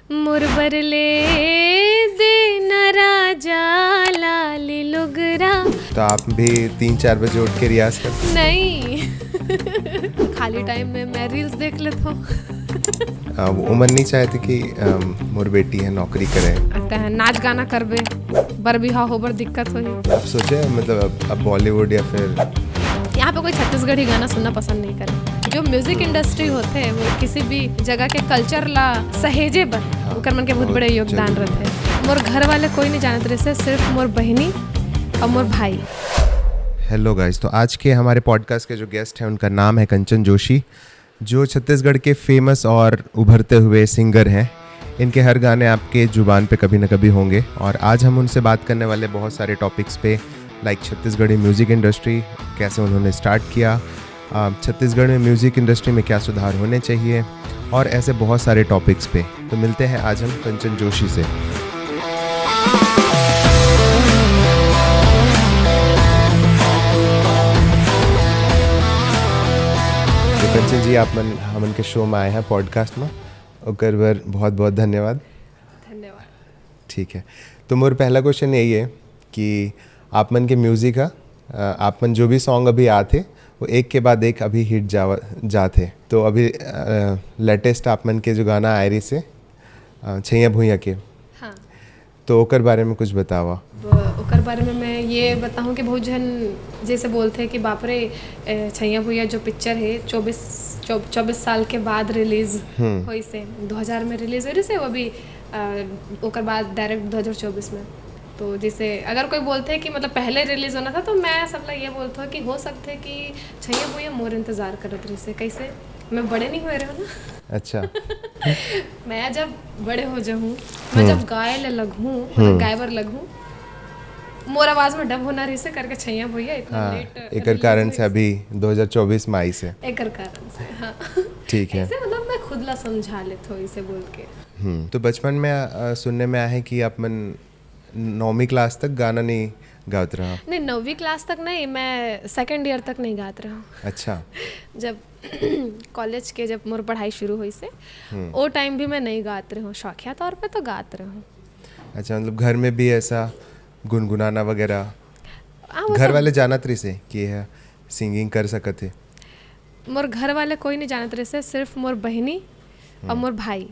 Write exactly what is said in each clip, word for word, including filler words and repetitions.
मोर बर ले देना राजा लाली लुगरा। तो आप भी तीन चार बजे उठ के रियाज करते? नहीं। खाली टाइम में मैं रील्स देख लेता हूँ। वो मन नहीं चाहते कि मोर बेटी है नौकरी करे। नाच गाना करबे, बर बिहाव होबर दिक्कत होही। आप सोचे मतलब अब बॉलीवुड या फिर यहाँ पे कोई छत्तीसगढ़ी गाना सुनना पसंद नहीं करे। जो म्यूजिक इंडस्ट्री होते हैं वो किसी भी जगह के कल्चर ला सहेजे बर ओकर मन के बहुत बड़े योगदान रहते हैं। मोर घर वाले कोई नहीं जानत रहिसे, सिर्फ मोर बहिनी और मोर भाई। हेलो गाइस, तो आज के हमारे पॉडकास्ट के जो गेस्ट हैं उनका नाम है कंचन जोशी, जो छत्तीसगढ़ के फेमस और उभरते हुए सिंगर हैं। इनके हर गाने आपके जुबान पे कभी ना कभी होंगे और आज हम उनसे बात करने वाले बहुत सारे टॉपिक्स पे, लाइक छत्तीसगढ़ी म्यूज़िक इंडस्ट्री, कैसे उन्होंने स्टार्ट किया, छत्तीसगढ़ में म्यूज़िक इंडस्ट्री में क्या सुधार होने चाहिए और ऐसे बहुत सारे टॉपिक्स पे। तो मिलते हैं आज हम कंचन जोशी से। तो कंचन जी, आप मन हमन के शो में आए हैं पॉडकास्ट में, ओकर बर बहुत बहुत धन्यवाद। धन्यवाद। ठीक है, तो मोर पहला क्वेश्चन यही है कि आप मन के म्यूज़िक है, आप मन जो भी सॉन्ग अभी आते वो एक के बाद एक अभी हिट जावा जाते, तो अभी लेटेस्ट आप मन के जो गाना आए रहिसे छैया भुइया के, हाँ। तो ओकर बारे में कुछ बतावा। ओकर बारे में मैं ये बताऊँ कि बहुत जन जैसे बोलते हैं कि बाप रे, छैया भुइया जो पिक्चर है चौबीस चौबीस साल के बाद रिलीज होइसे, दो हज़ार में रिलीज हो रहिसे, वो भी ओकर बाद डायरेक्ट दो हज़ार चौबीस में। तो जैसे अगर कोई बोलते हैं कि मतलब पहले रिलीज होना था, तो मैं सबला ये बोलता हूँ कि हो सकते है कि छैया भुइया मोर इंतजार करत रहिसे। कैसे? मैं बड़े नहीं हुए रहे ना। अच्छा। मैं जब बड़े हो जाऊँ, मैं जब गाए ले लगूँ, मतलब गाए बर लगूँ, मोर आवाज में डब होना रहिसे करके छैया भुइया इतना हाँ, लेट एकर कारण से अभी दो हज़ार चौबीस में आइसे। एकर कारण से, हाँ। ठीक है। ऐसे मतलब मैं खुद ला समझा लेत हूँ इसे बोल के। हम्म, तो बचपन में आ, सुनने में आया है कि आप मन नौवीं क्लास तक गाना नहीं गात रहा? नहीं, नौवीं क्लास तक नहीं, मैं सेकंड ईयर तक नहीं गात रहा। अच्छा। जब कॉलेज के जब मोर पढ़ाई शुरू होइसे, वो टाइम भी मैं नहीं गात रहा हूँ, शौकिया तौर पे तो गात रहा हूँ। अच्छा, मतलब घर में भी ऐसा गुनगुनाना वगैरह? हाँ, वो घर तो वाले जानत रहिसे कि यह सिंगिंग कर सकत है? मोर घर वाले कोई नहीं जानत रहिसे, सिर्फ मोर बहिनी और मोर भाई।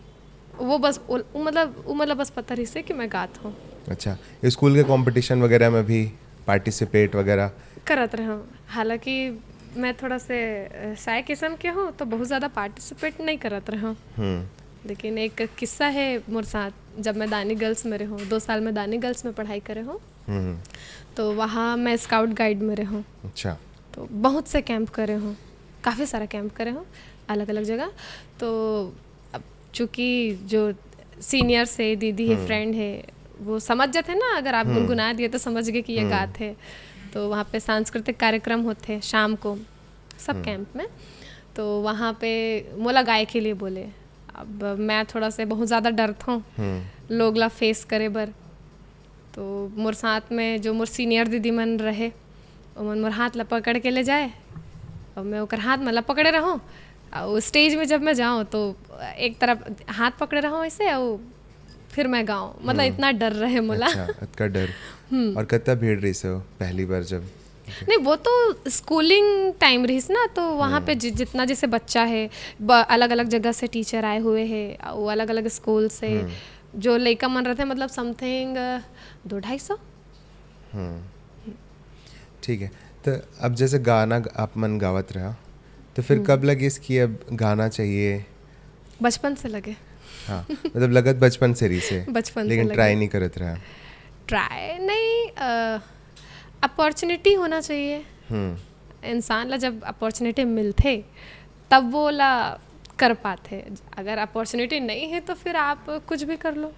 वो बस वो, वो मतलब वो मतलब बस पता रहिसे कि मैं गात हूँ। अच्छा, स्कूल के कंपटीशन वगैरह में भी पार्टिसिपेट वगैरह? करत रहा हूँ, हालांकि मैं थोड़ा से शाय किस्म के हूँ, तो बहुत ज़्यादा पार्टिसिपेट नहीं करत रहा हूँ। हम्म। लेकिन एक किस्सा है मोर साथ, जब मैं दानी गर्ल्स में रहूँ, दो साल में दानी गर्ल्स में पढ़ाई करे हूँ, हम्म। तो वहाँ मैं स्काउट गाइड में रहूँ। अच्छा। तो बहुत से कैंप करे हूँ, काफ़ी सारा कैंप करे हूँ अलग अलग जगह। तो अब चूँकि जो सीनियर से दीदी है, फ्रेंड है, वो समझ जाते हैं ना, अगर आप गुनगुना दिए तो समझ गए कि ये गात है। तो वहाँ पे सांस्कृतिक कार्यक्रम होते हैं शाम को सब कैंप में, तो वहाँ पे मोला गाय के लिए बोले। अब मैं थोड़ा से बहुत ज़्यादा डरता हूँ हम्म। लोग ला फेस करे बर। तो मोर साथ में जो मोर सीनियर दीदी मन रहे, ओमन मोर हाथ ला पकड़ के ले जाए और मैं ओकर हाथ में ला पकड़े रहूँ। और स्टेज में जब मैं जाऊँ तो एक तरफ हाथ पकड़े रहूँ ऐसे, और फिर मैं गाऊँ, मतलब इतना डर रहे मोला। अच्छा, इतना डर। और कितना भीड़ रहिसे हो पहली बार जब? नहीं, वो तो स्कूलिंग टाइम रहिस ना, तो वहाँ पे जि, जितना जैसे बच्चा है, अलग अलग जगह से टीचर आए हुए हैं, वो अलग अलग स्कूल से, जो लइका मन रहते हैं, मतलब समथिंग दो ढाई सौ। हम्म। ठीक है, तो अब जैसे गाना ग- आप मन गावत रहा, तो फिर कब लगिस कि अब गाना चाहिए? बचपन से लगे। हाँ, मतलब लगत बचपन से रहिसे, बचपन से लेकिन लगे। ट्राई नहीं करत रहा। ट्राई नहीं, अपॉर्चुनिटी होना चाहिए। हम्म। इंसान ला जब अपॉर्चुनिटी मिलथे तब वो ला कर पाथे। अगर अपॉर्चुनिटी नहीं है तो फिर आप कुछ भी कर लो,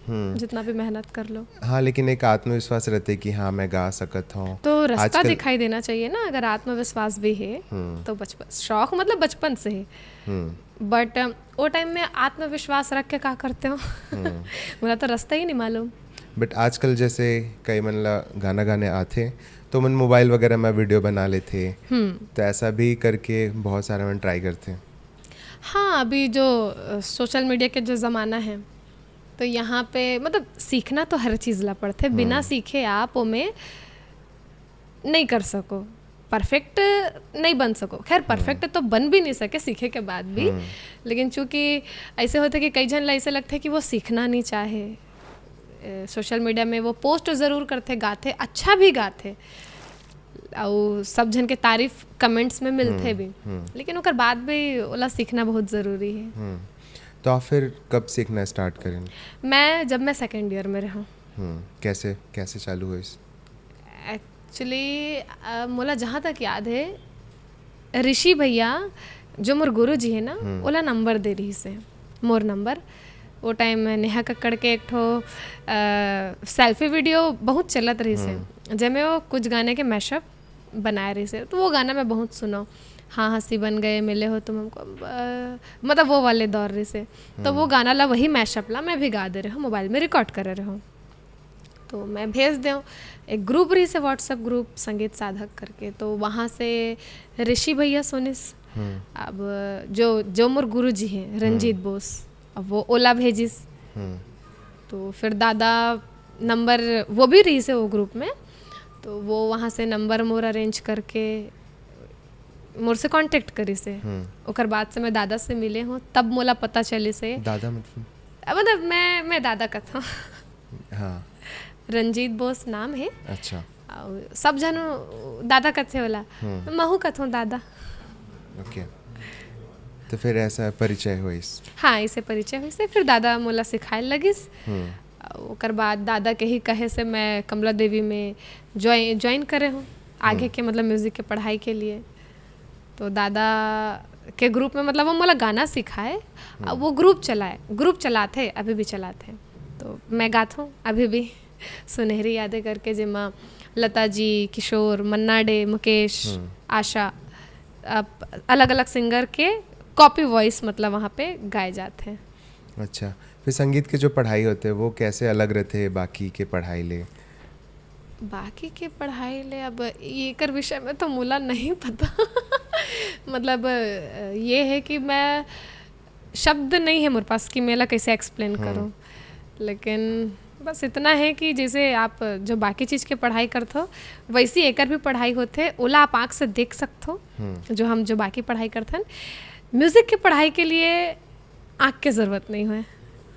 हम्म। जितना भी मेहनत कर लो। हाँ, लेकिन एक आत्मविश्वास रहते कि हाँ, मैं गा सकत हूँ। तो रास्ता आजकल दिखाई देना चाहिए ना। अगर आत्मविश्वास भी है हम्म। तो बचपन, शौक मतलब बचपन से है। हम्म। बट वो टाइम में आत्मविश्वास रख के का करते हो? बोला तो रास्ता ही नहीं मालूम। बट आजकल जैसे कई मन ला गाना गाने आथे, तो मन मोबाइल वगैरह में वीडियो बना लेथे, हम्म। तो ऐसा भी करके बहुत सारे मन ट्राई करथे। हाँ, अभी जो सोशल मीडिया के जो ज़माना है, तो यहाँ पे मतलब सीखना तो हर चीज़ ला पड़थे, बिना सीखे आप ओमे नहीं कर सको, परफेक्ट नहीं बन सको। खैर, परफेक्ट तो बन भी नहीं सके सीखे के बाद भी। लेकिन चूंकि ऐसे होथे कि कई झन ला ऐसे लगथे कि वो सीखना नहीं चाहे। सोशल मीडिया में वो पोस्ट जरूर करथे, गाथे, अच्छा भी गाथे, अउ सब झन के तारीफ कमेंट्स में मिलथे भी। लेकिन ओकर बाद भी ओला सीखना बहुत जरूरी है। तो आप फिर कब सीखना स्टार्ट करें? मैं, जब मैं सेकेंड ईयर में रहूँ। हम्म, कैसे कैसे चालू होइस? एक्चुअली मोला जहाँ तक याद है, ऋषि भैया जो मोर गुरु जी है ना, ओला नंबर दे रहिस हे, मोर नंबर। वो टाइम नेहा कक्कड़ के एक ठो सेल्फी वीडियो बहुत चलत रहिस हे, जेमे वो कुछ गाने के मैशअप बनाए रहिस हे। तो वो गाना मैं बहुत सुनों, हाँ हंसी बन गए, मिले हो तुम हमको, अ, मतलब वो वाले दौर रहिस हे। तो वो गाना ला, वही मैशअप ला मैं भी गा दे रहे हूँ, मोबाइल में रिकॉर्ड करे रहे हूँ। तो मैं भेज दें, एक ग्रुप रहिस हे, व्हाट्सएप ग्रुप संगीत साधक करके, तो वहाँ से ऋषि भैया सुनिस। अब जो जो मोर गुरु जी हैं रंजीत बोस, अब वो ओला भेजिस। तो फिर दादा नंबर, वो भी रहिस हे वो ग्रुप में, तो वो वहाँ से नंबर मोर अरेंज करके मोर से कांटेक्ट करिस हे। ओकर बाद से मैं दादा से मिले हूँ, तब मोला पता चलिस हे। दादा मतलब? अ, मतलब मैं मैं दादा कथों। हाँ। रंजीत बोस नाम है। अच्छा। अउ सब झन दादा कथे वाला, महू कथों दादा। ओके। तो फिर ऐसा परिचय होइस? हाँ, ऐसे परिचय होइस हे। फिर दादा मोला सिखाए लगिस। अउ ओकर बाद दादा के ही कहे से मैं कमला देवी में ज्वाइन ज्वाइन करे हूँ आगे के, मतलब, म्यूजिक के पढ़ाई के लिए। तो दादा के ग्रुप में, मतलब, वो मोला गाना सिखाए। अब वो ग्रुप चलाए, ग्रुप चलाथे, अभी भी चलाथे। तो मैं गाथों अभी भी सुनहरी यादें करके, जेमा लता जी, किशोर, मन्ना डे, मुकेश, आशा, अलग अलग सिंगर के कॉपी वॉइस, मतलब, वहाँ पे गाए जाथे। अच्छा, फिर संगीत के जो पढ़ाई होथे वो कैसे अलग रहिथे बाकी के पढ़ाई ले? बाकी के पढ़ाई ले, अब एकर विषय में तो मोला नहीं पता। मतलब, अ, ये है कि मैं, शब्द नहीं है मोर पास कि मैं ला कैसे एक्सप्लेन करूँ। लेकिन बस इतना है कि जैसे आप जो बाकी चीज़ के पढ़ाई करथो, वैसी एकर भी पढ़ाई होथे, ओला आप आँख से देख सकथो, जो हम जो बाकी पढ़ाई करथन। म्यूजिक के पढ़ाई के लिए आँख के जरूरत नहीं होय।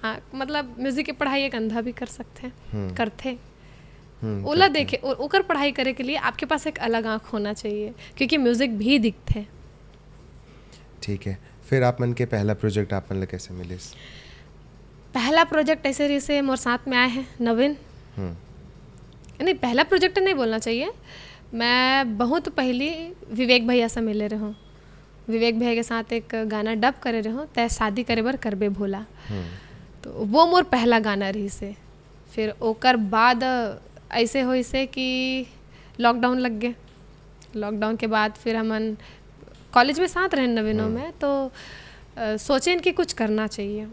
हाँ, मतलब, म्यूजिक के पढ़ाई एक अंधा भी कर सकथे, करथे। हम्म, ओला करथे। देखे, ओ-, ओकर पढ़ाई करे के लिए आपके पास एक अलग आँख होना चाहिए, क्योंकि म्यूजिक भी दिखथे। ठीक है, फिर आप मन के पहला प्रोजेक्ट आप मन ला कैसे मिलिस? पहला प्रोजेक्ट ऐसे रहिस हे, मोर साथ में आए हैं नवीन। हम्म। नहीं, पहला प्रोजेक्ट नहीं बोलना चाहिए, मैं बहुत पहली विवेक भैया से मिले रहूँ। विवेक भैया के साथ एक गाना डब करे रहूँ, तय शादी करे बर करबे भोला। तो वो मोर पहला गाना रहिस हे। फिर ओकर बाद ऐसे होइस हे कि लॉकडाउन लग गए। लॉकडाउन के बाद फिर हमन कॉलेज में साथ रहन नवीनो में, तो अ, सोचेन कि कुछ करना चाहिए।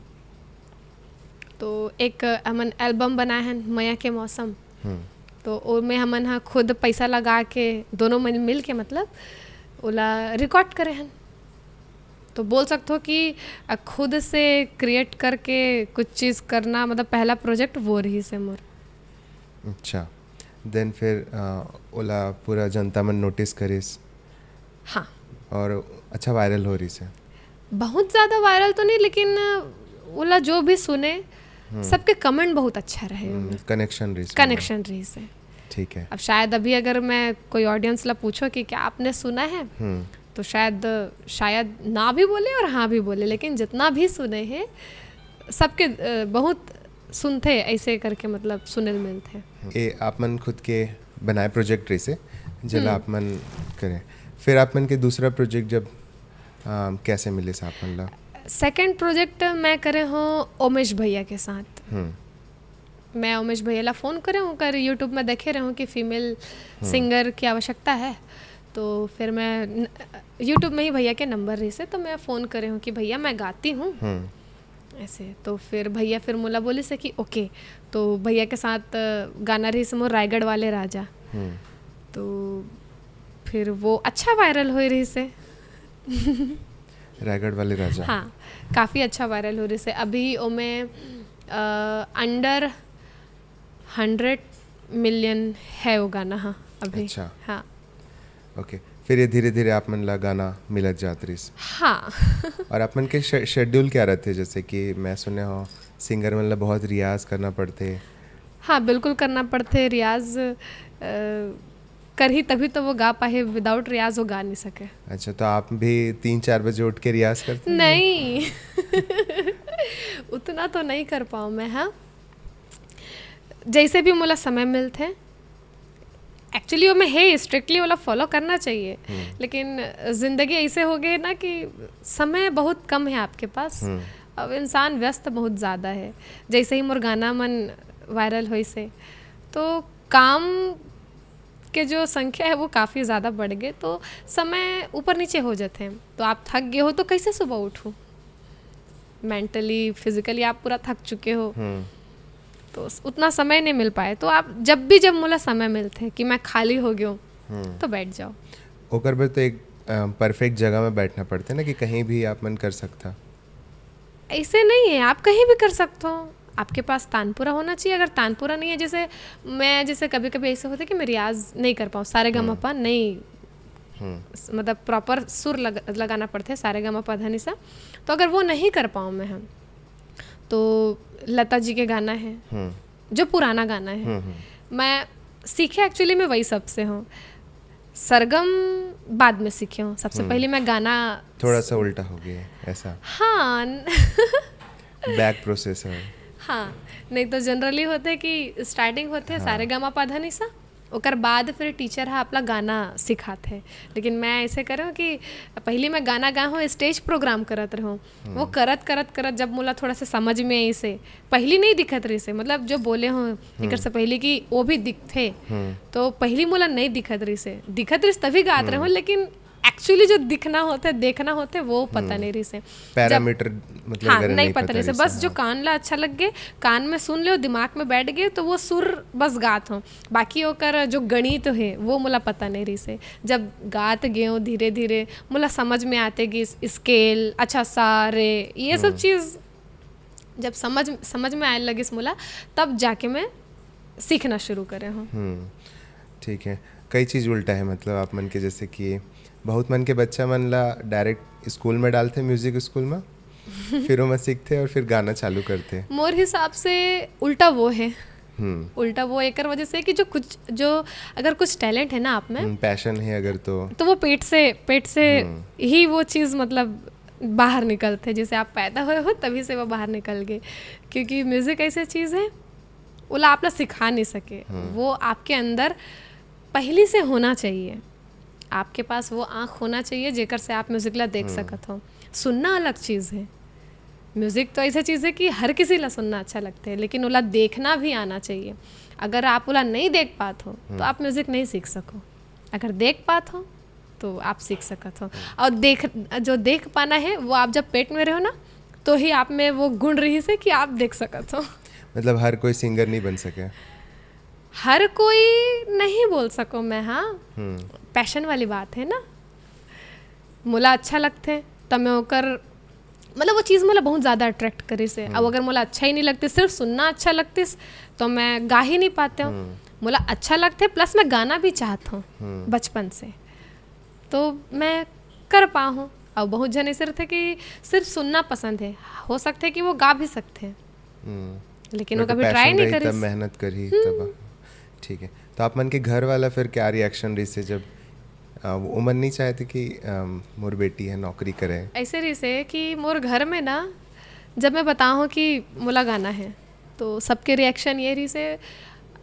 तो एक हमन एल्बम बनाए हन, मया के मौसम। तो ओमे हमन ह खुद पैसा लगा के, दोनों मन मिल के, मतलब, ओला रिकॉर्ड करे हन। तो बोल सकथो कि अ, खुद से क्रिएट करके कुछ चीज़ करना, मतलब, पहला प्रोजेक्ट वो रहिस हे मोर। अच्छा, देन फिर अ, ओला पूरा जनता मन नोटिस करिस? हाँ। और अच्छा वायरल हो रहिस हे? बहुत ज़्यादा वायरल तो नहीं, लेकिन ओला जो भी सुने, सबके कमेंट बहुत अच्छा रहे ओमे। कनेक्शन रहिस? कनेक्शन रहिस हे। ठीक है। अब शायद अभी अगर मैं कोई ऑडियंस ला पूछो कि क्या आपने सुना है, हम्म तो शायद, शायद ना भी बोले और हाँ भी बोले, लेकिन जितना भी सुने हैं, सबके अ, बहुत सुनथे ऐसे करके, मतलब, सुने ल मिलथे। ए आप मन खुद के बनाए प्रोजेक्ट रहिस हे, जेला आप मन करे, फिर आप मन के दूसरा प्रोजेक्ट जब अ, कैसे मिलिस आप मन ला? सेकंड प्रोजेक्ट मैं करे हूँ ओमेश भैया के साथ। हम्म मैं ओमेश भैया ला फ़ोन करे हूँ, कर यूट्यूब में देखे रहे हूँ कि फीमेल सिंगर की आवश्यकता है। तो फिर मैं न-, यूट्यूब में ही भैया के नंबर रहिस हे, तो मैं फ़ोन करे हूँ कि भैया, मैं गाती हूँ हम्म ऐसे। तो फिर भैया फिर मोला बोलिस हे कि ओके। तो भैया के साथ अ, गाना रहिस हे मोर रायगढ़ वाले राजा। हम्म तो फिर वो अच्छा वायरल होए रहिस हे। रायगढ़ वाले राजा। हाँ, काफ़ी अच्छा वायरल हो रहिस हे। अभी ओमे अंडर हंड्रेड मिलियन है वो गाना। हाँ, अभी। अच्छा। हाँ। ओके, फिर ये धीरे धीरे आप मन ला गाना मिलत जात रिस। हाँ। और आप मन के शेड्यूल क्या रहते, जैसे कि मैं सुने हो सिंगर मन ला बहुत रियाज करना पड़ते? हाँ, बिल्कुल करना पड़ते रियाज। अ, करही तभी तो वो गा पाए, विदाउट रियाज वो गा नहीं सके। अच्छा, तो आप भी तीन चार बजे उठ के रियाज करते हैं? नहीं। उतना तो नहीं कर पाऊँ मैं। हाँ, जैसे भी मोला समय मिलते, एक्चुअली वो में है, स्ट्रिक्टली वाला फॉलो करना चाहिए। लेकिन जिंदगी ऐसे हो गई ना कि समय बहुत कम है आपके पास। अब इंसान व्यस्त बहुत ज़्यादा है। जैसे ही मोर गाना मन वायरल होइस हे, तो काम के जो संख्या है वो काफ़ी ज़्यादा बढ़ गए, तो समय ऊपर नीचे हो जाते हैं। तो आप थक गए हो तो कैसे सुबह उठो? मेंटली, फिजिकली आप पूरा थक चुके हो। हम्म। तो उस- उतना समय नहीं मिल पाए। तो आप जब भी, जब मोला समय मिलते कि मैं खाली हो गया हूँ, हम्म। तो बैठ जाओ। ओकर बर तो एक परफेक्ट जगह में बैठना पड़ते ना, कि कहीं भी आप मन कर सकता। ऐसे नहीं है, आप कहीं भी कर सकते हो। आपके पास तानपुरा होना चाहिए। अगर तानपुरा नहीं है, जैसे मैं, जैसे कभी कभी ऐसे होते कि मैं रियाज नहीं कर पाऊँ, सारे गमा पा नहीं, हम्म। मतलब प्रॉपर सुर लग, लगाना पड़ते हैं, सारे गमा पा धनी सा। तो अगर वो नहीं कर पाऊँ मैं, हम तो लता जी के गाना है, हम्म। जो पुराना गाना है, हम्म, हम्म। मैं सीखे, एक्चुअली मैं वही सबसे हूँ। सरगम बाद में सीखे हूँ, सबसे पहले मैं गाना थोड़ा सा उल्टा हो गया है, ऐसा। हाँ। बैक प्रोसेस है। हाँ, नहीं तो जनरली होते कि स्टार्टिंग होते हैं सारे गमा पा धनी सा, ओकर बाद फिर टीचर हा अपना गाना सिखाते हैं। लेकिन मैं ऐसे करूँ कि पहले मैं गाना गा हूँ, स्टेज प्रोग्राम करत रहूँ। वो करत करत करत जब मोला थोड़ा सा समझ में आई से, पहली नहीं दिखत रही से, मतलब जो बोले हो एकर से पहले कि वो भी दिखथे, तो पहली मोला नहीं दिखत रही से, दिखत रही से तभी गात रहूँ। लेकिन एक्चुअली जो दिखना होते, देखना होते, वो पता नहीं रही से। पैरामीटर मतलब हाँ, वगैरह नहीं नहीं पता पता रही से, रही से, बस जो हाँ। कान ला अच्छा लग गए, कान में सुन ले, दिमाग में बैठ गए, तो वो सुर बस गात हो। बाकी ओकर जो गणित है वो मोला पता नहीं रही से। जब गात गए धीरे धीरे मोला समझ में आते कि स्केल, अच्छा सा, रे, ये सब चीज़ जब समझ समझ में आए लगिस मोला, तब जाके मैं सीखना शुरू करे हूँ। हम्म। ठीक है, कई चीज़ उल्टा है, मतलब आप मन के, जैसे कि बहुत मन के बच्चा मन ला डायरेक्ट स्कूल में डालते, म्यूजिक स्कूल में, फिर ओमा सीखते और फिर गाना चालू करते। मोर हिसाब से उल्टा वो है। हम्म। उल्टा वो एकर वजह से कि जो कुछ, जो अगर कुछ टैलेंट है ना आप में, हम्म, पैशन है अगर तो। तो वो पेट से, पेट से ही वो चीज़ मतलब बाहर निकलते, जैसे आप पैदा हुए हो तभी से वो बाहर निकल गए। क्योंकि म्यूजिक ऐसी चीज़ है, ओला आप ला सिखा नहीं सके, वो आपके अंदर पहली से होना चाहिए। आपके पास वो आँख होना चाहिए जेकर से आप म्यूजिक ला देख सकत हो। सुनना अलग चीज़ है। म्यूजिक तो ऐसा चीज़ है कि हर किसी ला सुनना अच्छा लगता है, लेकिन ओला देखना भी आना चाहिए। अगर आप ओला नहीं देख पात हो तो आप म्यूजिक नहीं सीख सको। अगर देख पात हो तो आप सीख सकत हो। और देख, जो देख पाना है वो आप जब पेट में रहो ना, तो ही आप में वो गुण रही से कि आप देख सकत हो। मतलब हर कोई सिंगर नहीं बन सके। हर कोई नहीं बोल सको मैं, हाँ, हम्म। पैशन वाली बात है ना। मोला अच्छा लगते, तब मैं ओकर, मतलब वो चीज़ मोला बहुत ज़्यादा अट्रैक्ट करिस हे। अब अगर मोला अच्छा ही नहीं लगते, सिर्फ सुनना अच्छा लगतिस, तो मैं गा ही नहीं पाते हूँ। मोला अच्छा लगते, प्लस मैं गाना भी चाहत हूँ बचपन से, तो मैं कर पाऊँ। और बहुत जन ऐसे रहते कि सिर्फ सुनना पसंद है, हो सकते कि वो गा भी सकते हैं, हम्म। लेकिन वो बट कभी पैशन ट्राई नहीं रही, तब करिस। मेहनत करही तब। ठीक है, तो आप मन के घर वाला फिर क्या रिएक्शन रही से जब अ, वो मन नहीं चाहते कि अम, मोर बेटी है नौकरी करे? ऐसे रही से कि मोर घर में ना, जब मैं बताऊँ कि मोला गाना है, तो सबके रिएक्शन ये रही से,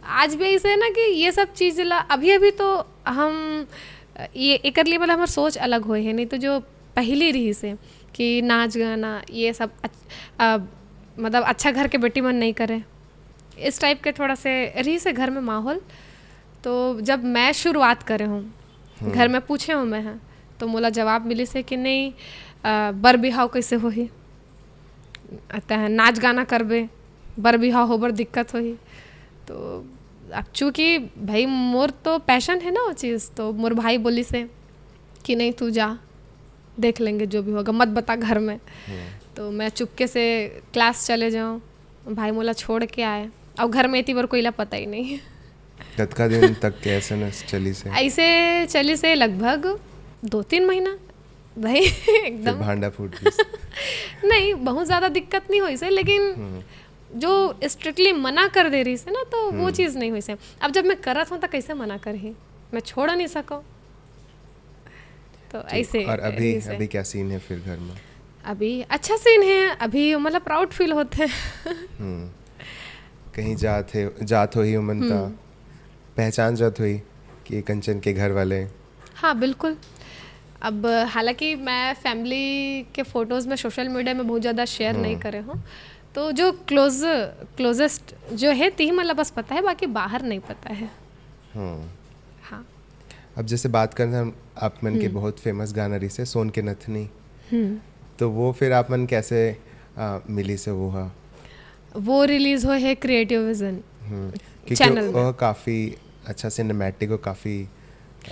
आज भी ऐसे है ना कि ये सब चीज़ ला, अभी अभी तो हम, ये एकर लिए मतलब हमार सोच अलग होए है, नहीं तो जो पहली रही से कि नाच गाना ये सब अच-, अ, मतलब अच्छा घर के बेटी मन नहीं करे, इस टाइप के थोड़ा से रही से घर में माहौल। तो जब मैं शुरुआत करे हूँ, घर में पूछे हूँ मैं, हाँ, तो मोला जवाब मिलिस हे कि नहीं, अ, बर बिहाव कैसे होही, तैं नाच गाना करबे, बर बिहाव होबर दिक्कत होही। तो अब चूँकि भाई मोर तो पैशन है ना वो चीज़, तो मोर भाई बोलिस हे कि नहीं, तू जा, देख लेंगे जो भी होगा, मत बता घर में। तो मैं चुपके से क्लास चले जाऊँ, भाई मोला छोड़ के आए, अउ घर में एती बर कोई ला पता ही नहीं। कतका दिन तक के ऐसे न चलिस हे? ऐसे चलिस हे लगभग दो तीन महीना। भाई फिर एकदम भांडा फूट गइस। नहीं, बहुत ज्यादा दिक्कत नहीं होइस हे, लेकिन हम्म, जो स्ट्रिक्टली मना कर दे रहिस हे ना, तो वो हम्म। चीज नहीं होइस हे। अब जब मैं करत हूँ तो कैसे मना करही, मैं छोड़ नहीं सकूँ। तो ठीक। ऐसे और अभी ऐसे। अभी क्या सीन है फिर घर में? अभी अच्छा सीन है, अभी मतलब प्राउड फील होत हे। हम्म, कहीं जात है, जात होही उमन ता हम्म। पहचान जात होही कि ये कंचन के घर वाले हैं। हाँ, बिल्कुल। अब हालांकि मैं फैमिली के फोटोज में सोशल मीडिया में बहुत ज्यादा शेयर नहीं हम्म। करे हूँ, तो जो क्लोज क्लोजेस्ट जो है, तिही मतलब बस पता है, बाकी बाहर नहीं पता है। हम्म। हाँ। अब जैसे बात करते हैं, आप मन के हम्म। बहुत फेमस गाना रहिस हे सोन के नथनी, हम्म। तो वो फिर आप मन कैसे आ, मिलिस हे वो हा? वो रिलीज होए है क्रिएटिव विजन हम्म, क्योंकि चैनल में। वो काफी अच्छा सिनेमैटिक और काफी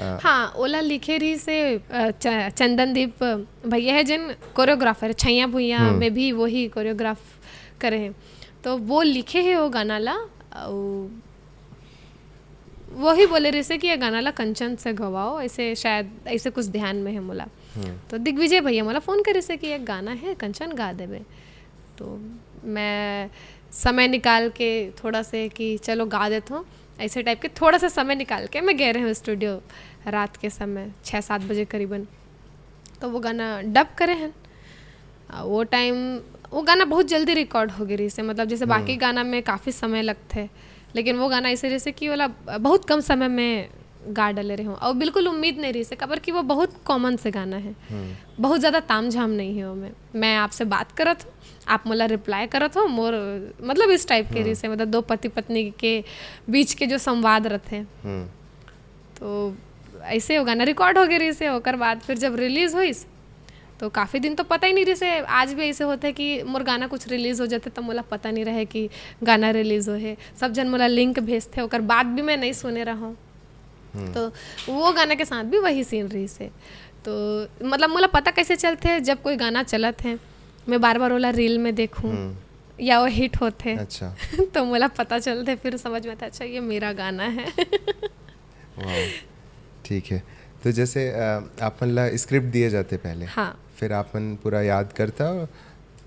आ, हाँ, ओला लिखे रहिस हे अ, च- चंदनदीप भैया है, जिन कोरियोग्राफर छैया भुइया हम्म। में भी वही कोरियोग्राफ करे हैं, तो वो लिखे है वो गाना ला। अउ वही बोले रहिस हे कि ये गाना ला कंचन से गवाओ, ऐसे शायद ऐसे कुछ ध्यान में है मोला। हम्म, तो दिग्विजय भैया मोला फोन करिस हे कि एक गाना है, कंचन गा देबे। तो मैं समय निकाल के थोड़ा से कि चलो गा देत हूँ, ऐसे टाइप के थोड़ा सा समय निकाल के मैं गए रहे हूँ स्टूडियो रात के समय छः सात बजे करीबन। तो वो गाना डब करे हैं। आ, वो टाइम वो गाना बहुत जल्दी रिकॉर्ड हो गए रहिस हे, मतलब जैसे बाकी हम्म। गाना में काफ़ी समय लगथे, लेकिन वो गाना ऐसे रहिस हे कि ओला बहुत कम समय में गा डले रहे हूँ, और बिल्कुल उम्मीद नहीं रहिस हे, काबर कि वो बहुत कॉमन से गाना है, हम्म, बहुत ज़्यादा ताम झाम नहीं है ओमे। मैं आपसे बात करत हूँ, आप मोला रिप्लाई करत हो, मोर मतलब इस टाइप के हम्म। रहिस हे, मतलब दो पति पत्नी के बीच के जो संवाद रहिथे, हम्म, तो ऐसे वो गाना रिकॉर्ड हो गए रहिस हे। ओकर बाद फिर जब रिलीज होइस तो काफ़ी दिन तो पता ही नहीं रहिस हे। आज भी ऐसे होथे कि मोर गाना कुछ रिलीज हो जाथे तो मोला पता नहीं रहे कि गाना रिलीज हो हे, सब जन मोला लिंक भेजथे, ओकर बाद भी मैं नहीं सुने रहूँ। हम्म, तो वो गाना के साथ भी वही सीन रहिस हे। तो मतलब मोला पता कैसे चलथे, जब कोई गाना चलत है, मैं बार बार ओला रील में देखूँ हम्म, या वो हिट होथे अच्छा, तो मोला पता चलथे, फिर समझ में आता, अच्छा, ये मेरा गाना है। वाह, ठीक है। तो जैसे आ, आप मन ला स्क्रिप्ट दिए जाते पहले, हाँ। फिर आप मन पूरा याद करता हो,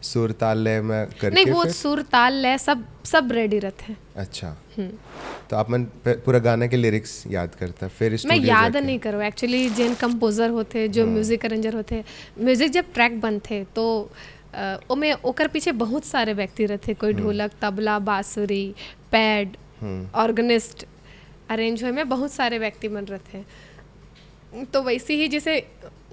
सुर ताल लय में करके नहीं, वो फिर? सुर ताल लय सब सब रेडी रहिथे। अच्छा, हम्म। तो आप मन प- पूरा गाना के लिरिक्स याद करता, फिर मैं स्टूडियो याद जाके? नहीं करूँ एक्चुअली, जेन कंपोजर होथे, जो हम्म। म्यूजिक अरेंजर होथे, म्यूजिक जब ट्रैक बनथे तो अ, ओमे ओकर पीछे बहुत सारे व्यक्ति रहिथे, कोई हम्म। ढोलक, तबला, बांसुरी, पैड, हम्म, ऑर्गेनिस्ट, अरेंज होए में बहुत सारे व्यक्ति मन रहिथे। तो वैसे ही जैसे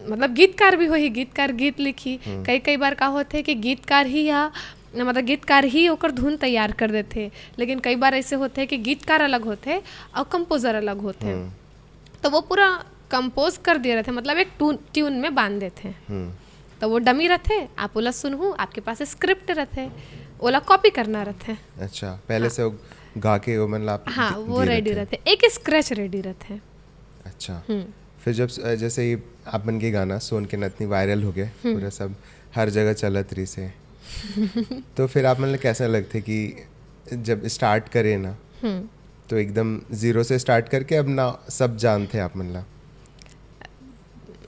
मतलब गीतकार भी होही, गीतकार गीत लिखी। हम्म। कई कई बार का होथे कि गीतकार ही या मतलब गीतकार ही ओकर धुन तैयार कर देथे, लेकिन कई बार ऐसे होथे कि गीतकार अलग होथे और कंपोजर अलग होथे। हम्म, तो वो पूरा कंपोज कर दिए रहिथे, मतलब एक ट्यून ट्यून में बांध देथे। हम्म, तो वो डमी रहिथे, आप ओला सुनहू, आपके पास स्क्रिप्ट रहिथे, ओला कॉपी करना रहिथे। अच्छा, पहले से वो गा के वो मन ला आप हाँ, दि- वो दिए रेडी रहिथे। रहिथे, एक स्क्रैच रेडी रहिथे। अच्छा, हम्म। फिर जब अ, जैसे ये आप मन के गाना सोन के नथनी वायरल हो गए, हम्म। पूरा सब हर जगह चलत रहिस हे, तो फिर आप मन ला कैसा लगथे कि जब स्टार्ट करे ना, हम्म। तो एकदम जीरो से स्टार्ट करके अब ना सब जानथे आप मन ला?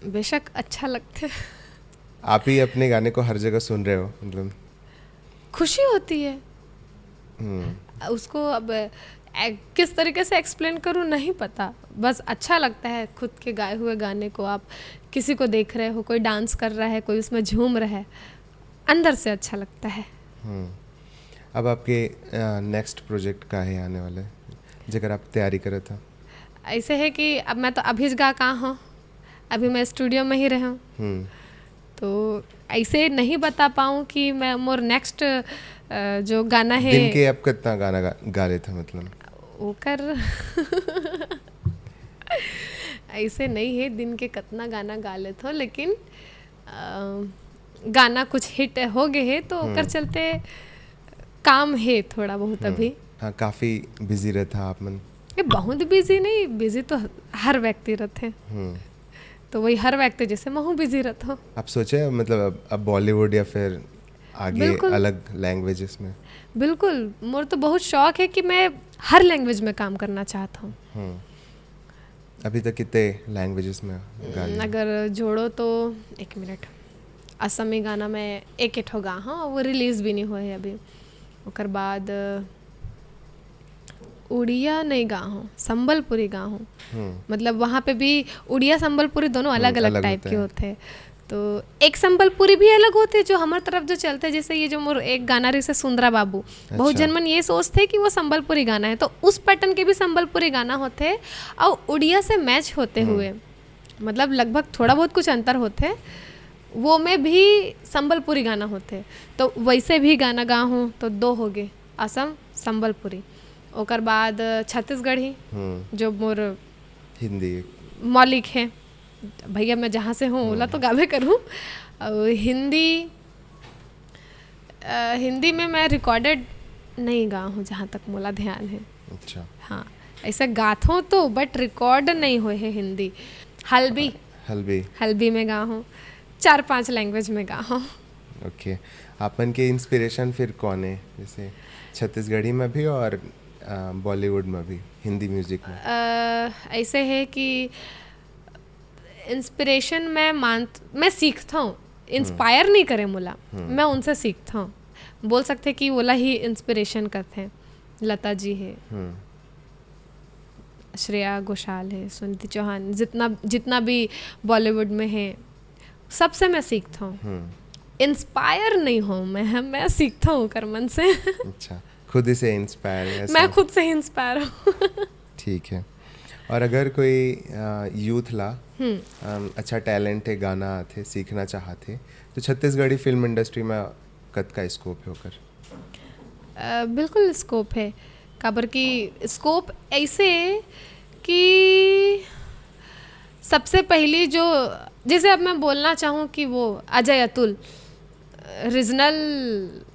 बेशक अच्छा लगथे। आप ही अपने गाने को हर जगह सुन रहे हो, मतलब। खुशी होती है। हम्म, उसको अब ए-, किस तरीके से एक्सप्लेन करूँ, नहीं पता, बस अच्छा लगता है खुद के गाए हुए गाने को। आप किसी को देख रहे हो, कोई डांस कर रहा है, कोई उसमें झूम रहा है, अंदर से अच्छा लगता है। हम्म। अब आपके नेक्स्ट प्रोजेक्ट का है आने वाले, जेकर आप तैयारी करत हो? ऐसे है कि अब मैं तो अभी गा का हूँ, अभी मैं स्टूडियो में ही रहूँ, हम्म, तो ऐसे नहीं बता पाऊँ कि मैं मोर नेक्स्ट जो गाना है। दिन के आप कितना गाना गा, गा लेते हैं, मतलब? ओकर ऐसे नहीं है दिन के कितना गाना गा लेत हो, लेकिन अ, गाना कुछ हिट हो गए है तो ओकर हम्म। चलते काम है थोड़ा बहुत हम्म, अभी। हाँ, काफी बिजी रहता है आप मन। ये बहुत बिजी नहीं, बिजी तो हर व्यक्ति रहते हैं, हम्म, तो वही हर व्यक्ति जैसे महू बिजी रहता हूँ। आप सोचे, मतलब, अब, अब बॉलीवुड या फिर आगे बिल्कुल। अलग लैंग्वेजेस में? बिल्कुल, मोर तो बहुत शौक है कि मैं हर लैंग्वेज में काम करना चाहता हूँ। हम्म। अभी तक कितने लैंग्वेजेस में गा ली? अगर जोड़ो तो, एक मिनट, असमी गाना मैं एक ठो गा हूँ, वो रिलीज भी नहीं हुआ है अभी। ओकर बाद अ, उड़िया नहीं गा हूँ, संबलपुरी गा हूँ। हम्म। मतलब वहाँ पे भी उड़िया संबलपुरी दोनों हम्म, अलग अलग अलग टाइप होता के है। होते हैं। तो एक संबलपुरी भी अलग होते हैं जो हमारे तरफ जो चलते हैं, जैसे ये जो मोर एक गाना रही से सुंदरा बाबू, बहुत अच्छा। जन मन ये सोचते हैं कि वो संबलपुरी गाना है, तो उस पैटर्न के भी संबलपुरी गाना होते हैं और उड़िया से मैच होते हम्म। हुए, मतलब लगभग थोड़ा बहुत कुछ अंतर होते हैं, वो में भी संबलपुरी गाना होते हैं। तो वैसे भी गाना गा हूँ तो दो हो गए, असम संबलपुरी, ओकर बाद छत्तीसगढ़ी हम्म। जो मोर हिंदी। मौलिक है, भैया मैं जहाँ से हूँ ओला तो गाबे करूँ। और हिंदी, अ, हिंदी में मैं रिकॉर्डेड नहीं गा हूँ जहाँ तक मोला ध्यान है। अच्छा। हाँ, ऐसे गाथों तो, बट रिकॉर्ड नहीं हुए है हिंदी। हल्बी, हल्बी। हल्बी में गा हूँ, चार पांच लैंग्वेज में गा हूँ। ओके। आप मन के इंस्पिरेशन फिर कौन है, जैसे छत्तीसगढ़ी में भी और अ, बॉलीवुड में भी, हिंदी म्यूजिक में? अ, ऐसे है कि इंस्पिरेशन मैं मान, मैं सीखता हूँ, इंस्पायर नहीं करे मोला, मैं उनसे सीखता हूँ। बोल सकते कि ओला ही इंस्पिरेशन करते हैं। लता जी है, हम्म। श्रेया घोषाल है, सुनीति चौहान, जितना जितना भी बॉलीवुड में है, सबसे मैं सीखता हूँ। हम्म। इंस्पायर नहीं हूँ मैं, मैं सीखता हूँ ओकर मन से। अच्छा, खुद ही से इंस्पायर है ऐसा? मैं खुद से ही इंस्पायर हूँ। ठीक है। और अगर कोई यूथ ला हम्म। अम, अच्छा टैलेंट है, गाना आथे, सीखना चाहथे, तो छत्तीसगढ़ी फिल्म इंडस्ट्री में कतका स्कोप है ओकर? अ, बिल्कुल स्कोप है, काबर कि स्कोप ऐसे कि सबसे पहली जो, जैसे अब मैं बोलना चाहूँ कि वो अजय अतुल रीजनल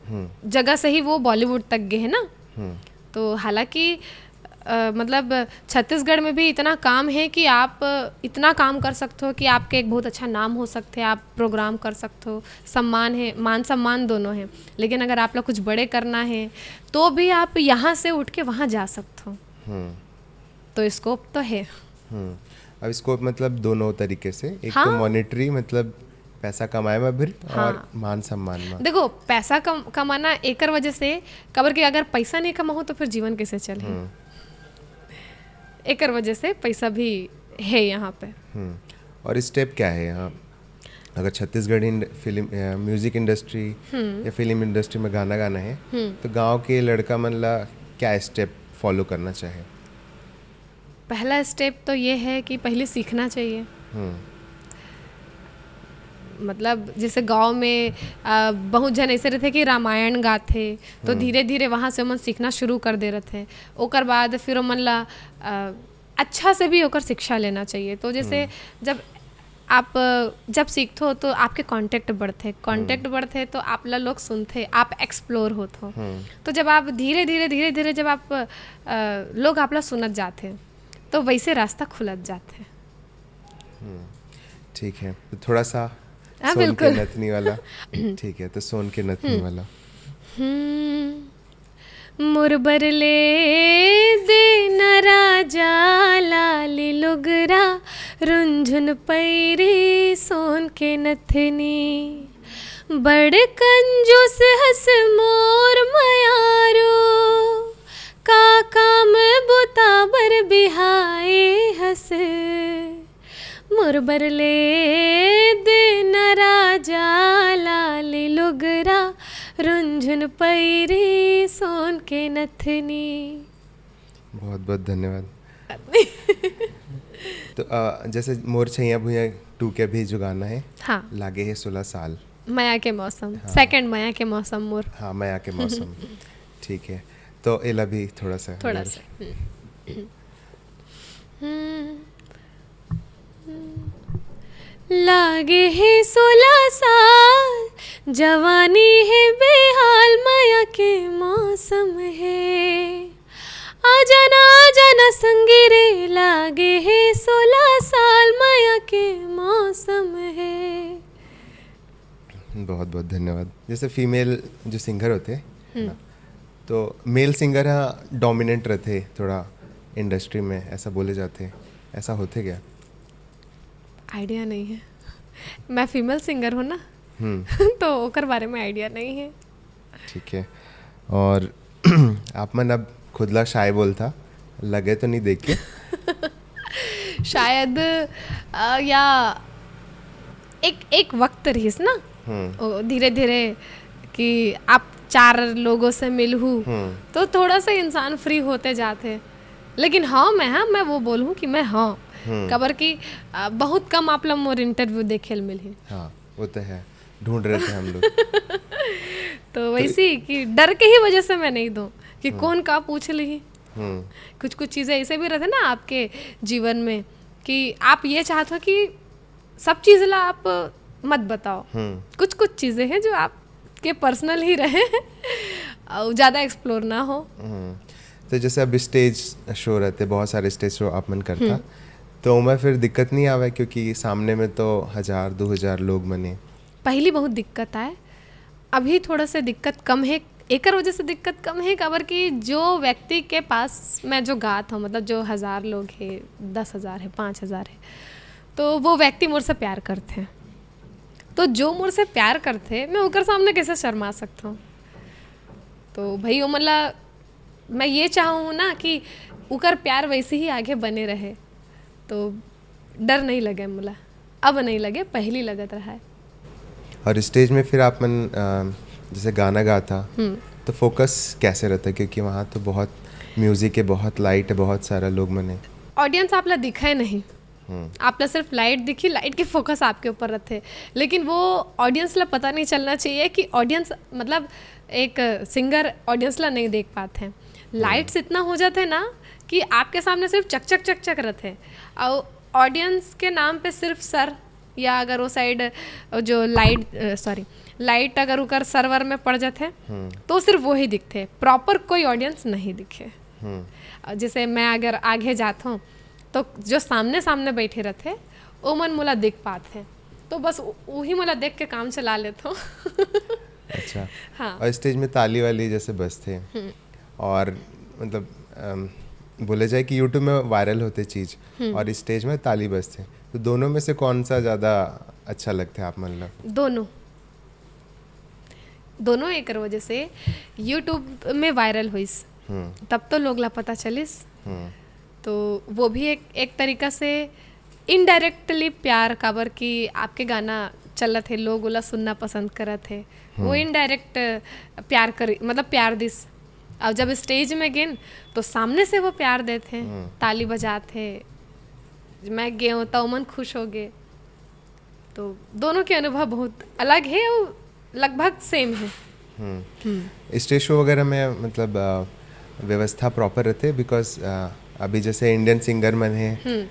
हम्म। जगह से ही वो बॉलीवुड तक गए है ना। हम्म। तो हालांकि अ, मतलब छत्तीसगढ़ में भी इतना काम है कि आप इतना काम कर सकते हो कि आपके एक बहुत अच्छा नाम हो सकते हैं, आप प्रोग्राम कर सकते हो, सम्मान है, मान सम्मान दोनों है। लेकिन अगर आप लोग कुछ बड़े करना है तो भी आप यहाँ से उठ के वहाँ जा सकते हो। हम्म। तो स्कोप तो है। हम्म। अब स्कोप मतलब दोनों तरीके से, एक तो हाँ। मॉनेटरी, मतलब पैसा कमाए में भी, और हाँ। मान सम्मान में। देखो, पैसा कम कमाना एकर वजह से, काबर कि अगर पैसा नहीं कमाओ तो फिर जीवन कैसे चले? हम्म। एकर वजह से पैसा भी है यहाँ पे। हम्म। और स्टेप क्या है यहाँ, अगर छत्तीसगढ़ी इंड-, फिल्म, अ, म्यूजिक इंडस्ट्री हम्म। या फिल्म इंडस्ट्री में गाना गाना है, हम्म। तो गांव के लड़का मन ला क्या स्टेप फॉलो करना चाहिए? पहला स्टेप तो ये है कि पहले सीखना चाहिए। हम्म। मतलब जैसे गांव में अ, बहुत जन ऐसे रहते कि रामायण गाथे, तो हम्म। धीरे धीरे वहाँ से ओमन सीखना शुरू कर दे रहते। ओकर बाद फिर ओमन ला अ, अच्छा से भी ओकर शिक्षा लेना चाहिए। तो जैसे हम्म। जब आप अ, जब सीखते हो तो आपके कॉन्टैक्ट बढ़ते, कॉन्टैक्ट बढ़ते तो आप ला लोग सुनते, आप एक्सप्लोर होते हो। हम्म। तो जब आप धीरे धीरे धीरे धीरे जब आप अ, लोग आप ला सुनत जाते, तो वैसे रास्ता खुलत जाते। हम्म। ठीक है, तो थोड़ा सा हाँ, सोन के बिल्कुल। नथनी वाला। ठीक है, तो सोन के नथनी वाला। हम्म। मोर बर ले देना राजा लाली लुगरा, रुंझुन पैरी सोन के नथनी। बड़ कंजूस हस मोर मयारो, का काम बुता बर बिहाए हस। मोर बर ले देना राजा लाली लुगरा, रुंझुन पैरी सोन के नथनी। बहुत बहुत धन्यवाद। तो अ, जैसे मोर छैया भुइया टू के भी जो गाना है, हाँ। लागे है सोलह साल। मया के मौसम, हाँ। सेकंड मया के मौसम मोर। हाँ, मया के मौसम। ठीक है, तो एला भी थोड़ा सा थोड़ा अगर सा। हम्म। हम्म। लागे है सोलह साल, जवानी है बेहाल, मया के मौसम है। आ जाना, आ जाना संगी रे, लागे है सोलह साल, मया के मौसम है। बहुत बहुत धन्यवाद। जैसे फीमेल जो सिंगर होथे, है ना, तो मेल सिंगर ह डोमिनेंट रथे थोड़ा इंडस्ट्री में, ऐसा बोले जाथे, ऐसा होथे क्या? आइडिया नहीं है। मैं फीमेल सिंगर हूँ ना, हम्म। तो ओकर बारे में आइडिया नहीं है। ठीक है। और आप मन अब खुद ला शाय बोलथा, लगे तो नहीं देख के? शायद अ, या एक एक वक्त रहिस ना, हम्म। ओ, धीरे धीरे कि आप चार लोगों से मिलहू, हम्म। तो थोड़ा सा इंसान फ्री होते जाते। लेकिन हाँ, मैं हाँ मैं वो बोलूँ कि मैं हाँ, हम्म। काबर कि अ, बहुत कम आप लोग मोर इंटरव्यू देखे ल मिलही। हाँ, वो तो है, ढूंढ रहे थे हम लोग। तो वैसे ही कि डर के ही वजह से मैं नहीं दूँ कि कौन का पूछ ली। हम्म। कुछ कुछ चीज़ें ऐसे भी रहते ना आपके जीवन में कि आप ये चाहते हो कि सब चीज़ ला आप मत बताओ। हम्म। कुछ कुछ चीज़ें हैं जो आपके पर्सनल ही रहे और ज़्यादा एक्सप्लोर ना हो। हम्म। तो जैसे अभी स्टेज शो रहते, बहुत सारे स्टेज शो आप मन करता, तो ओमा फिर दिक्कत नहीं आवे, क्योंकि सामने में तो हजार दो हजार लोग मने। पहली बहुत दिक्कत आए, अभी थोड़ा सा दिक्कत कम है। एकर वजह से दिक्कत कम है, काबर कि जो व्यक्ति के पास मैं जो गात हूँ, मतलब जो हज़ार लोग हैं, दस हज़ार है, पाँच हज़ार है, तो वो व्यक्ति मोर से प्यार करते हैं। तो जो मोर से प्यार करते हैं, मैं ओकर सामने कैसे शर्मा सकता हूँ? तो भाई, ओमन ला मैं ये चाहूँ ना कि ओकर प्यार वैसे ही आगे बने रहे, तो डर नहीं लगे मोला, अब नहीं लगे, पहली लगत रहा है। और स्टेज में फिर आप मन अ, जैसे गाना गाता, हम्म। तो फोकस कैसे रहता है? क्योंकि वहाँ तो बहुत म्यूजिक है, बहुत लाइट है, बहुत सारा लोग मने। ऑडियंस आप ला दिखे नहीं, हम्म। आप ला सिर्फ लाइट दिखी, लाइट के फोकस आपके ऊपर रहते, लेकिन वो ऑडियंस ला पता नहीं चलना चाहिए कि ऑडियंस, मतलब एक सिंगर ऑडियंस ला नहीं देख पाते हैं। लाइट्स इतना हो जाते हैं ना कि आपके सामने सिर्फ चक चक चक चक रहते हैं, और ऑडियंस के नाम पे सिर्फ सर, या अगर वो साइड जो लाइट, सॉरी, लाइट अगर ओकर सर्वर में पड़ जाते हैं, हम्म। तो सिर्फ वही दिखते हैं, प्रॉपर कोई ऑडियंस नहीं दिखे। हम्म। और जैसे मैं अगर आगे जात हूँ, तो जो सामने सामने बैठे रहते, वो मन मोला देख पाते हैं, तो बस उ-, वही मोला देख के काम चला लेता हूँ। अच्छा। हाँ। और स्टेज में ताली वाली जैसे बजते हैं, हम्म। और मतलब अम, बोले जाए कि यूट्यूब में वायरल होते चीज हम्म। और स्टेज में ताली बजते हैं, तो दोनों में से कौन सा ज्यादा अच्छा लगता है आप मन ला? दोनों, दोनों एकर वजह से यूट्यूब में वायरल होइस, हम्म। तब तो लोग ला पता चलिस। हम्म। तो वो भी एक एक तरीका से इनडायरेक्टली प्यार, काबर कि आपके गाना चलत है, लोग ओला सुनना पसंद करत है, वो हम्म। इनडायरेक्ट प्यार करी, मतलब प्यार दिस। और जब स्टेज में गेन, तो सामने से वो प्यार देते हैं, हम्म। ताली बजाते हैं, मैं गे हूँ तो मन खुश हो गए। तो दोनों के अनुभव बहुत अलग है और लगभग सेम है। हम्म। स्टेज शो वगैरह में मतलब अ, व्यवस्था प्रॉपर रहते? बिकॉज अभी जैसे इंडियन सिंगर मन है, हम्म।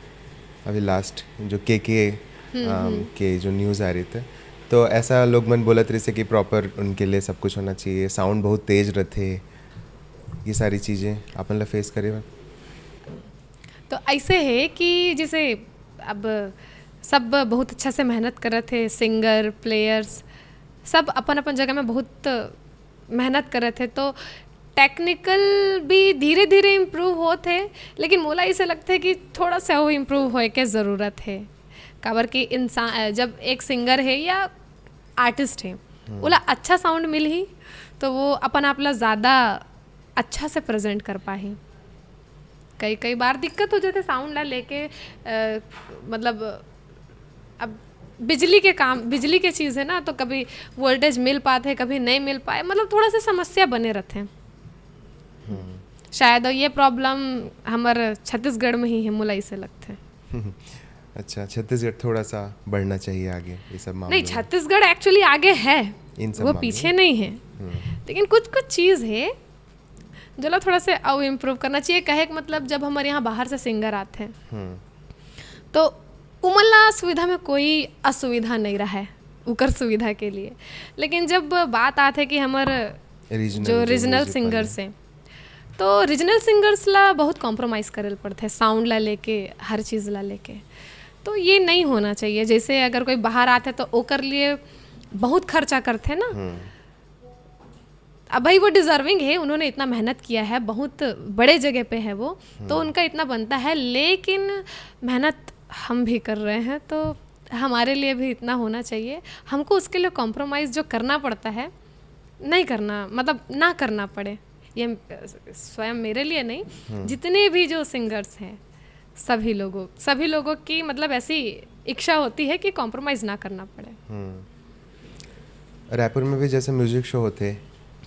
अभी लास्ट जो के के के जो न्यूज़ आ रही थी, तो ऐसा लोग मन बोलत रहिसे कि प्रॉपर उनके लिए सब कुछ होना चाहिए, साउंड बहुत तेज रहते, ये सारी चीज़ें आप मन ला फेस करे बा? तो ऐसे है कि जैसे अब सब बहुत अच्छा से मेहनत करत है, सिंगर, प्लेयर्स, सब अपन अपन जगह में बहुत मेहनत करत है, तो टेक्निकल भी धीरे धीरे इम्प्रूव होत है, लेकिन मोला ऐसे लगता है कि थोड़ा सा वो इम्प्रूव होए के ज़रूरत है। काबर कि इंसान, जब एक सिंगर है या आर्टिस्ट है, ओला अच्छा साउंड मिलही, तो वो अपन आप ला ज़्यादा अच्छा से प्रेजेंट कर पाही। कई कई बार दिक्कत हो जाते साउंड ला लेके, अ, मतलब अब बिजली के काम, बिजली के चीज़ है ना, तो कभी वोल्टेज मिल पाते, कभी नहीं मिल पाए, मतलब थोड़ा सा समस्या बने रहते हैं। शायद ये प्रॉब्लम हमर छत्तीसगढ़ में ही है, मोला ऐसे लगते हैं। अच्छा, छत्तीसगढ़ थोड़ा सा बढ़ना चाहिए आगे ये सब मामलों नहीं, में। छत्तीसगढ़ एक्चुअली आगे है, इन सब वो मामलों पीछे में। नहीं है, हम्म। लेकिन कुछ कुछ चीज़ है जो ला थोड़ा से और इम्प्रूव करना चाहिए। कहे के मतलब, जब हमारे यहाँ बाहर से सिंगर आते हैं, हम्म। तो उमन ला सुविधा में कोई असुविधा नहीं रहा है उकर सुविधा के लिए, लेकिन जब बात आते है कि हमर रीजनल जो जो रीजनल म्यूजिक सिंगर वाले। से, तो रीजनल सिंगर्स ला बहुत कॉम्प्रोमाइज़ करे ल पड़ते हैं, साउंड ला लेके, हर चीज़ ला लेके। तो ये नहीं होना चाहिए। जैसे अगर कोई बाहर आते हैं तो ओकर लिए बहुत खर्चा करते हैं ना। अब भाई, वो डिजर्विंग है, उन्होंने इतना मेहनत किया है, बहुत बड़े जगह पे है वो, तो उनका इतना बनता है। लेकिन मेहनत हम भी कर रहे हैं, तो हमारे लिए भी इतना होना चाहिए। हमको उसके लिए कॉम्प्रोमाइज़ जो करना पड़ता है, नहीं करना, मतलब, ना करना पड़े। ये स्वयं मेरे लिए नहीं, जितने भी जो सिंगर्स हैं, सभी लोगों सभी लोगों की, मतलब, ऐसी इच्छा होती है कि कॉम्प्रोमाइज़ ना करना पड़े। रायपुर में भी जैसे म्यूजिक शो होते,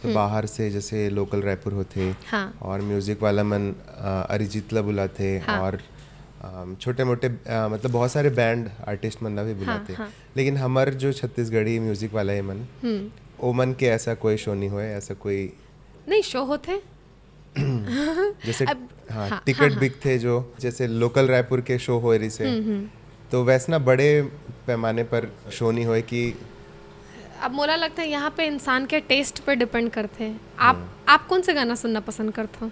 तो बाहर से जैसे लोकल रायपुर होते, हाँ। और म्यूजिक वाला मन अ, अरिजीत ला बुलाते, हाँ। और अम, छोटे मोटे अ, मतलब बहुत सारे बैंड आर्टिस्ट मन ला भी बुलाते। हाँ। लेकिन हमर जो छत्तीसगढ़ी म्यूजिक वाला है मन, हम्म। ओमन के ऐसा कोई शो नहीं हुआ है, ऐसा कोई नहीं, शो होते हैं। जैसे अब, हाँ, हाँ, टिकट हाँ, हाँ। बिकते जो, जैसे लोकल रायपुर के शो होए रही से, तो वैसना बड़े पैमाने पर शो नहीं होए कि अब मोला लगता है, यहाँ पे इंसान के टेस्ट पे डिपेंड करते हैं। आप आप कौन से गाना सुनना पसंद करते हो?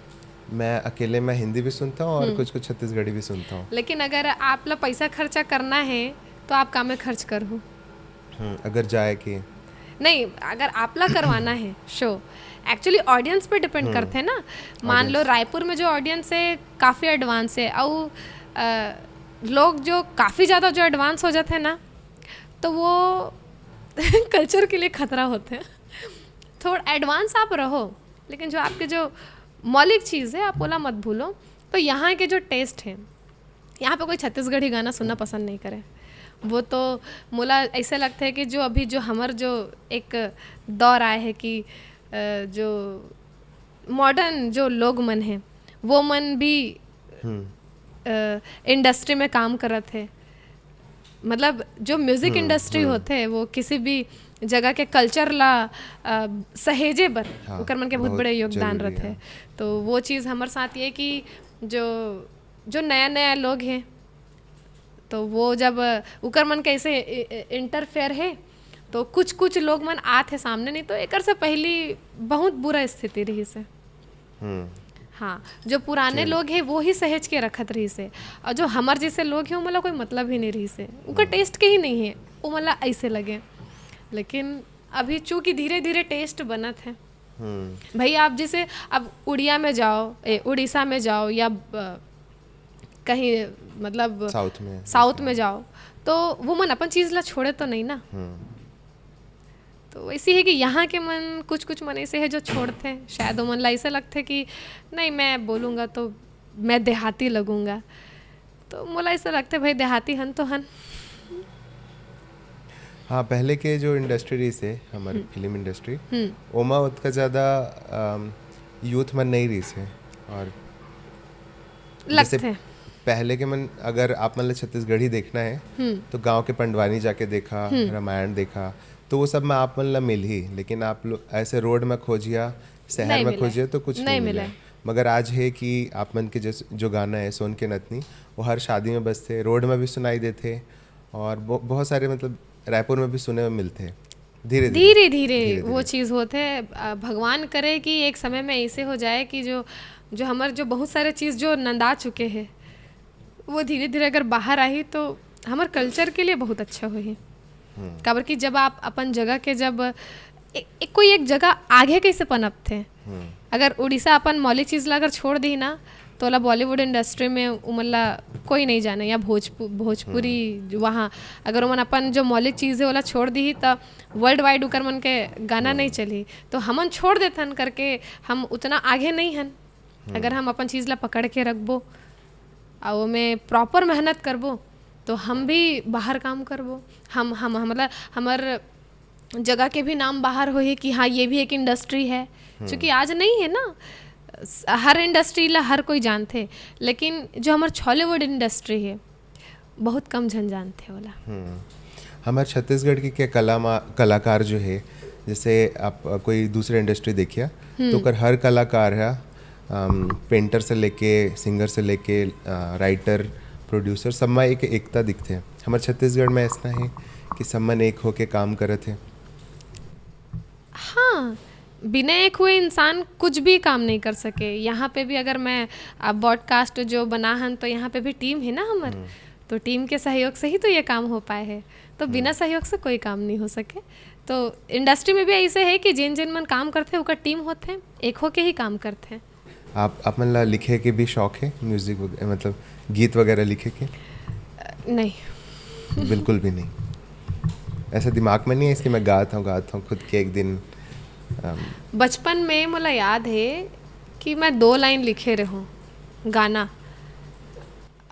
मैं अकेले मैं हिंदी भी सुनता हूँ और कुछ कुछ छत्तीसगढ़ी भी सुनता हूँ। लेकिन अगर आप ला पैसा खर्चा करना है, तो आप का में खर्च करहू? हम्म, अगर जाए कि नहीं, अगर आप ला करवाना है शो, एक्चुअली ऑडियंस पे डिपेंड करते हैं ना। मान लो, रायपुर में जो ऑडियंस है, काफ़ी एडवांस है, और अ, लोग जो काफ़ी ज़्यादा जो एडवांस हो जाते हैं ना, तो वो कल्चर के लिए खतरा होते हैं। थोड़ा एडवांस आप रहो, लेकिन जो आपके जो मौलिक चीज़ है, आप ओला मत भूलो। तो यहाँ के जो टेस्ट हैं, यहाँ पे कोई छत्तीसगढ़ी गाना सुनना पसंद नहीं करे। वो तो मोला ऐसे लगता है कि जो अभी जो हमर जो एक दौर आए है कि अ, जो मॉडर्न जो लोग मन हैं, वो मन भी हम्म, इंडस्ट्री में काम करत है। मतलब, जो म्यूजिक इंडस्ट्री होते है, वो किसी भी जगह के कल्चर ला अ, सहेजे बर हाँ, ओकर मन के बहुत बहुत बड़े योगदान जरूरी रहते है। हैं। तो वो चीज़ हमर साथ ये कि जो जो नया नया लोग हैं, तो वो जब अ, उकर मन कैसे इंटरफेयर है, तो कुछ कुछ लोग मन आत है सामने, नहीं तो एकर से पहली बहुत बुरा स्थिति रही से। हम्म, हाँ, जो पुराने लोग हैं, वो ही सहेज के रखत रही से, और जो हमर जैसे लोग हैं, वो मतलब कोई मतलब ही नहीं रही से, उनका टेस्ट के ही नहीं है, वो मतलब ऐसे लगे। लेकिन अभी चूंकि धीरे धीरे टेस्ट बनत है। हम्म, भाई, आप जैसे अब उड़िया में जाओ, ए, उड़ीसा में जाओ, या अ, कहीं, मतलब, साउथ में। साउथ में जाओ, तो वो मन अपन चीज़ ला छोड़े तो नहीं ना। हम्म, तो ऐसी है कि यहाँ के मन, कुछ कुछ मन ऐसे है जो छोड़ते हैं, शायद वो मन ला ऐसे लगते कि नहीं, मैं बोलूँगा तो मैं देहाती लगूँगा। तो मोला ऐसा लगता है, भाई, देहाती हन तो हन। हाँ, पहले के जो इंडस्ट्री रही से, हमारे फिल्म इंडस्ट्री, हम्म। ओमा उतना ज़्यादा यूथ मन नहीं रही से। और लगते जैसे हैं। पहले के मन, अगर आप मन ला छत्तीसगढ़ी देखना है, हम्म। तो गांव के पंडवानी जाके देखा, रामायण देखा, तो वो सब में आप मन ला मिलही। लेकिन आप लोग ऐसे रोड में खोजिया, शहर नहीं में मिले। खोजिया, तो कुछ नहीं नहीं मिले। मिले। मगर आज है कि आप मन के जैसे जो गाना है सोन के नथनी, वो हर शादी में बजते, रोड में भी सुनाई देते, और बहु-, बहुत सारे, मतलब, रायपुर में भी सुने में मिलते हैं। धीरे धीरे धीरे धीरे धीरे वो चीज़ होते है। अ, भगवान करे कि एक समय में ऐसे हो जाए कि जो जो हमर जो बहुत सारे चीज़ जो नंदा चुके हैं, वो धीरे धीरे अगर बाहर आही, तो हमर कल्चर के लिए बहुत अच्छा होही। काबर कि जब आप अपन जगह के जब ए, ए, कोई एक जगह आगे कैसे पनपथे, अगर उड़ीसा अपन मौलिक चीज़ ला अगर छोड़ दी ना, तो ओला बॉलीवुड इंडस्ट्री में उमन ला कोई नहीं जाने, या भोजपु-, भोजपुरी वहाँ अगर उमन अपन जो मौलिक चीज़ है ओला छोड़ दी, त वर्ल्ड वाइड उकर मन के गाना नहीं चली। तो हमन छोड़ देथन करके हम उतना आगे नहीं हन। अगर हम अपन चीज़ ला पकड़ के रखबो, आ ओमे प्रॉपर मेहनत करबो, तो हम भी बाहर काम करबो। हम हम हम- मतलब, हमर जगह के भी नाम बाहर होही कि हाँ, ये भी एक इंडस्ट्री है। क्योंकि आज नहीं है ना, स- हर इंडस्ट्री ला हर कोई जानथे, लेकिन जो हमर छॉलीवुड इंडस्ट्री है, बहुत कम झन जानथे ओला। हम्म। हमारे छत्तीसगढ़ के क्या कला मा, कलाकार जो है, जैसे आप अ, कोई दूसरे इंडस्ट्री देखिए, तो ओकर हर कलाकार है, पेंटर से लेके, सिंगर से लेके, राइटर, प्रोड्यूसर, सब में एक एकता दिखते हैं। हमारे छत्तीसगढ़ में ऐसा है कि सब मन एक होके काम करत है। हाँ, बिना एक हुए इंसान कुछ भी काम नहीं कर सके। यहाँ पे भी अगर मैं, आ, ब्रॉडकास्ट जो बना हन, तो यहाँ पे भी टीम है ना हमर, तो टीम के सहयोग से ही तो ये काम हो पाए है। तो बिना सहयोग से कोई काम नहीं हो सके। तो इंडस्ट्री में भी ऐसे है कि जेन जेन मन काम करथे, ओकर टीम होथे, एक होके ही काम करथे। आप अपन ला लिखे के भी शौक है, म्यूजिक वगैरह, मतलब गीत वगैरह लिखे के? नहीं। बिल्कुल भी नहीं। ऐसा दिमाग में नहीं है इसकी, मैं गाता हूँ, गाता हूँ खुद के एक दिन। अम, बचपन में मोला याद है कि मैं दो लाइन लिखे रहूँ गाना,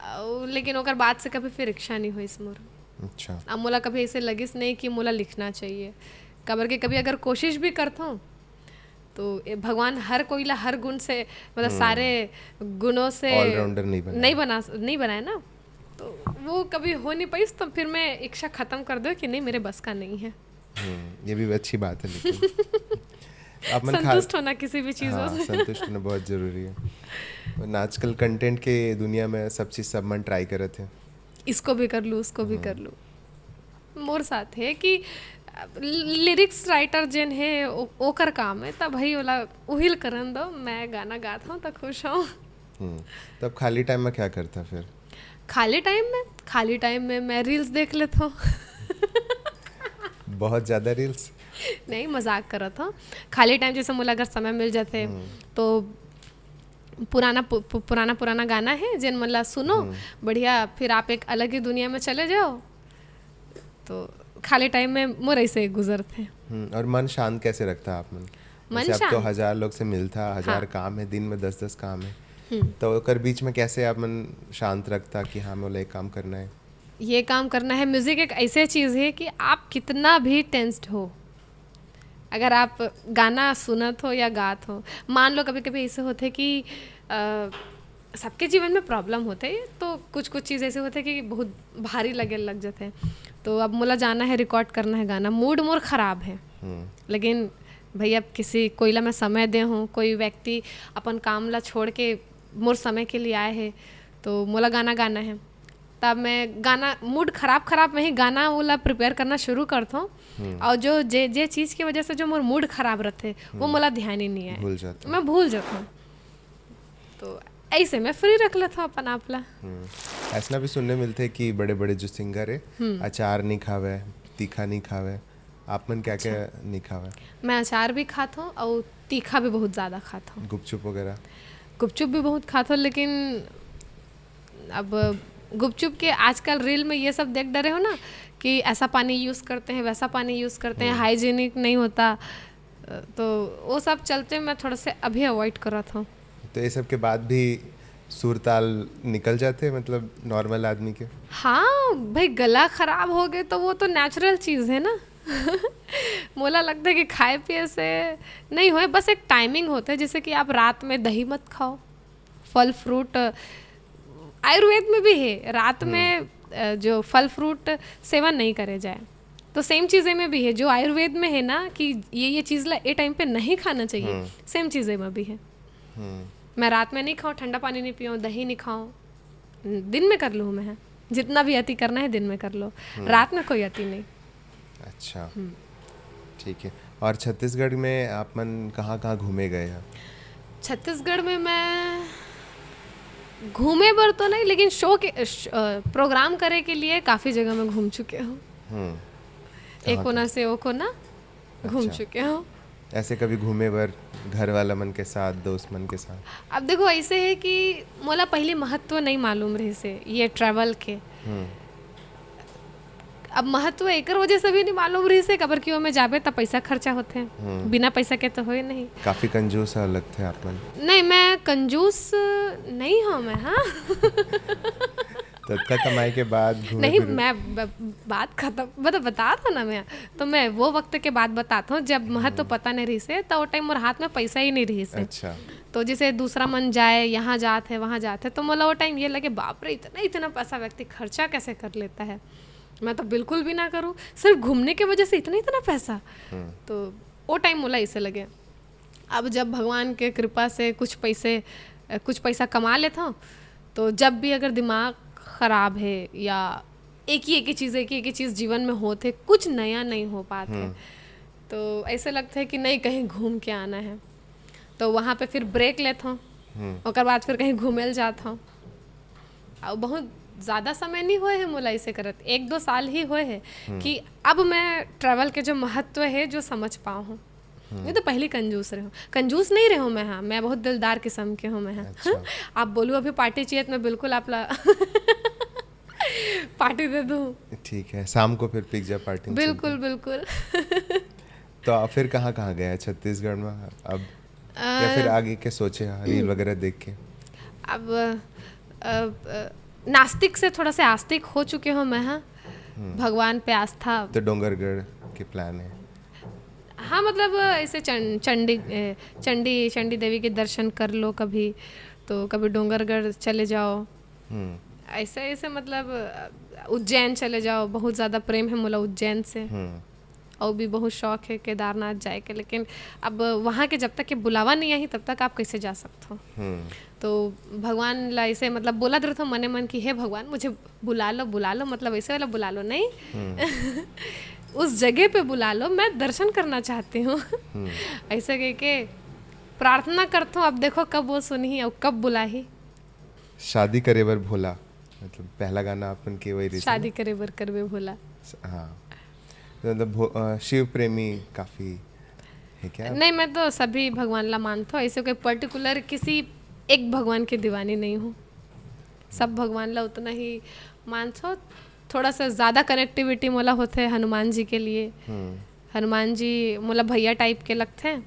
अउ लेकिन ओकर बाद से कभी फिर इच्छा नहीं होइस मोर। अच्छा। अब मोला कभी ऐसे लगिस नहीं कि मोला लिखना चाहिए, काबर के कभी अगर कोशिश भी करथों तो ए, भगवान हर कोई ला हर गुण से, मतलब सारे गुणों से All-rounder नहीं बनाए। नहीं बना नहीं बनाए ना, तो वो कभी हो नहीं पाइस। तो फिर मैं इच्छा खत्म कर दो कि नहीं, मेरे बस का नहीं है। हम्म, ये भी अच्छी बात है, लेकिन आप मन खा- संतुष्ट होना किसी भी चीज़ों हाँ, से। संतुष्ट होना बहुत जरूरी है। वरना आजकल कंटेंट के दुनिया में सब चीज़ सब मन ट्राई करत है। इसको भी कर लूँ, उसको भी कर लूँ। मोर साथ है कि लिरिक्स राइटर जेन है, ओ- ओकर काम है, तब भाई ओला उहिल करन दो, मैं गाना गात हूँ तो खुश हूँ। हम्म, तब खाली टाइम में क्या करता फिर? खाली टाइम में, खाली टाइम में मैं रील्स देख लेता हूँ। बहुत ज़्यादा रील्स? नहीं, मजाक करत हूँ। खाली टाइम जैसे मोला अगर समय मिल जाते तो पुराना पु, पु, पुराना पुराना गाना है जेन मन ला सुनो, बढ़िया, फिर आप एक अलग ही दुनिया में चले जाओ। तो खाली टाइम में मोर ऐसे गुजरते। हम्म, और मन शांत कैसे रखता आप मन? मन जैसे आप तो शांत? हजार लोग से मिलता, हजार हाँ। काम है, दिन में दस दस काम है, हम्म। तो ओकर बीच में कैसे आप मन शांत रखता कि हाँ, मोला एक काम करना है? ये काम करना है। म्यूजिक एक ऐसे चीज़ है कि आप कितना भी टेंस्ड हो, अगर आप गाना सुनत हो या गात हो, मान लो कभी कभी ऐसे होते कि अ, सबके जीवन में प्रॉब्लम होते, तो कुछ कुछ चीज़ ऐसे होते कि बहुत भारी लगे लग जाते हैं। तो अब मोला जाना है, रिकॉर्ड करना है गाना, मूड मोर खराब है, हम्म, लेकिन भैया किसी कोई ला मैं समय दे हूँ, कोई व्यक्ति अपन काम ला छोड़ के मोर समय के लिए आए है, तो मोला गाना गाना है। तब मैं गाना, मूड खराब खराब में ही गाना वो ला प्रिपेयर करना शुरू करता हूँ। और जो जे जे चीज़ की वजह से जो मोर मूड खराब रहते, वो मोला ध्यान ही नहीं आए, भूल जाता। मैं भूल जाता हूँ। तो ऐसे मैं फ्री रख लेता हूँ अपन आप ला। हम्म। ऐसा भी सुनने मिलते हैं कि बड़े बड़े जो सिंगर है, अचार नहीं खावे, तीखा नहीं खावे, आप मन क्या क्या नहीं खावे? मैं अचार भी खात हूँ और तीखा भी बहुत ज़्यादा खात हूँ। गुपचुप वगैरह? गुपचुप भी बहुत खात हूँ, लेकिन अब गुपचुप के आजकल रील में ये सब देख डरे हो ना कि ऐसा पानी यूज़ करते हैं, वैसा पानी यूज़ करते हैं, हाइजीनिक नहीं होता, तो वो सब चलते मैं थोड़ा से अभी अवॉइड करत हूँ। तो ये सब के बाद भी सुर ताल निकल जाते हैं, मतलब नॉर्मल आदमी के? हाँ भाई, गला खराब हो गए तो वो तो नेचुरल चीज़ है ना। मोला लगता है कि खाए पिए से नहीं होए, बस एक टाइमिंग होता है, जैसे कि आप रात में दही मत खाओ, फल फ्रूट, आयुर्वेद में भी है, रात में अ, जो फल फ्रूट सेवन नहीं करे जाए। तो सेम चीज़ें में भी है, जो आयुर्वेद में है ना कि ये ये चीज़ ला ए टाइम पे नहीं खाना चाहिए, सेम चीज़ें में भी है। हम्म। मैं रात में नहीं खाऊँ, ठंडा पानी नहीं पीऊँ, दही नहीं खाऊँ, दिन में कर लूँ मैं, जितना भी अति करना है दिन में कर लो, रात में कोई अति नहीं। अच्छा, ठीक है। और छत्तीसगढ़ में आप मन कहाँ कहाँ घूमे गए हैं? छत्तीसगढ़ में मैं घूमे बर तो नहीं, लेकिन शो के श- अ, प्रोग्राम करे के लिए काफ़ी जगह मैं घूम चुके हूँ। हम्म। एक कोना से वो कोना घूम अच्छा। चुके हूँ। ऐसे कभी घूमे बर घर वाला मन के साथ, दोस्त मन के साथ? अब देखो, ऐसे है कि मोला पहले महत्व नहीं मालूम रहिस हे ये ट्रैवल के। हम्म। अब महत्व एकर वजह से भी नहीं मालूम रहिस हे, काबर कि ओमे जाबे त पैसा खर्चा होथे, बिना पैसा के तो होए नहीं। काफी कंजूस ह लगथे आप मन। नहीं, मैं कंजूस नहीं हूँ मैं, हाँ। तो इतना कमाई के बाद घूमे नहीं, फिरे? मैं ब-, बात खत्म, मतलब बता था ना मैं, तो मैं वो वक्त के बात बताता हूँ जब महत्व पता नहीं रहिस हे, तो वो टाइम मोर हाथ में पैसा ही नहीं रहिस हे। अच्छा। तो जैसे दूसरा मन जाए, यहाँ जात है, वहाँ जात है, तो मोला वो टाइम ये लगे, बाप रे, इतना इतना पैसा व्यक्ति खर्चा कैसे कर लेता है, मैं तो बिल्कुल भी ना करूँ। सिर्फ घूमने के वजह से इतना इतना पैसा। तो वो टाइम मोला ऐसे लगे। अब जब भगवान के कृपा से कुछ पैसे, अ, कुछ पैसा कमा लेता हूँ, तो जब भी अगर दिमाग खराब है या एक ही एक ही चीज़, एक ही एक ही चीज़ जीवन में होत हे, कुछ नया नहीं हो पात हे, तो ऐसे लगता है कि नहीं, कहीं घूम के आना है। तो वहाँ पे फिर ब्रेक लेता हूँ, ओकर बाद फिर कहीं घूमे ल जाता हूँ। और बहुत ज्यादा समय नहीं होए हे मोला ऐसे करत, एक दो साल ही होए हे कि अब मैं ट्रैवल के जो महत्व हे जो समझ पाऊँ हूँ। नहीं तो पहली कंजूस रहे हूँ, कंजूस नहीं रहे हूँ मैं, हाँ, मैं बहुत दिलदार किस्म के हूँ मैं, हाँ। अच्छा। आप बोलू अभी पार्टी चाहिए तो मैं बिल्कुल आप ला पार्टी दे दूँ। ठीक है, शाम को फिर पिज्जा पार्टी में चलते बिल्कुल हैं। बिल्कुल। तो आप फिर कहाँ कहाँ गए हैं छत्तीसगढ़ में अब, या अ, फिर आगे के सोचे हैं रील वगैरह देख के? अब अ, अ, नास्तिक से थोड़ा सा आस्तिक हो चुके हो मैं, हाँ। भगवान पे आस्था। तो डोंगरगढ़ के प्लान है? हाँ, मतलब ऐसे चं-, चंडी ए, चंडी चंडी देवी के दर्शन कर लो कभी, तो कभी डोंगरगढ़ चले जाओ। हम्म। ऐसे ऐसे मतलब अ, उज्जैन चले जाओ, बहुत ज़्यादा प्रेम है मोला उज्जैन से। हम्म। और भी बहुत शौक है केदारनाथ जाए के, लेकिन अब वहाँ के जब तक के बुलावा नहीं आई तब तक आप कैसे जा सकते हो? हम्म। तो भगवान ला ऐसे मतलब बोलत रहत हो मने मन कि हे भगवान, मुझे बुला लो, बुला लो, मतलब ऐसे वाला बुला लो नहीं, उस जगह पे बुला लो, मैं दर्शन करना चाहती हूँ। ऐसे कह के प्रार्थना करता हूँ। अब देखो कब वो सुनही और कब बुलाही। शादी करे बर भोला, मतलब पहला गाना अपन के वही रही थी ना? शादी करे बर करबे भोला। हाँ, तो मतलब भो- अ, शिव प्रेमी काफी है क्या? नहीं, मैं तो सभी भगवान ला मानता हूँ, ऐसे कोई पर्टिकुलर किसी एक भगवान की दीवानी नहीं हूँ। सब भगवान ला उतना ही मानता हूँ। थोड़ा सा ज़्यादा कनेक्टिविटी मोला होते हनुमान जी के लिए। हम्म। हनुमान जी मोला भैया टाइप के लगते हैं।